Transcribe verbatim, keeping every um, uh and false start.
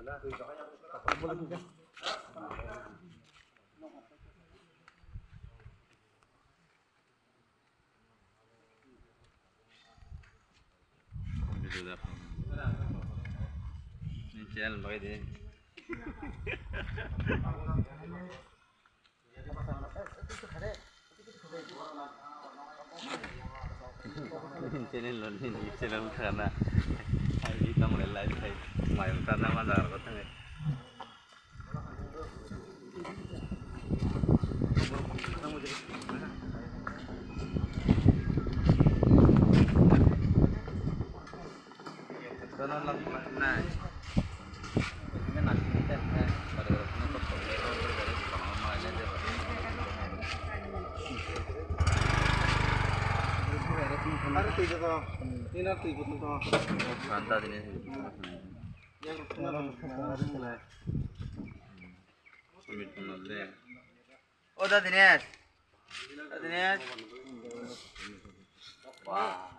Channel bagai de. Channel lo nini channel khana. Ai tong le live khai. Mai ta na ma da ko thang. O da Dinesh. Da Dinesh. Wah.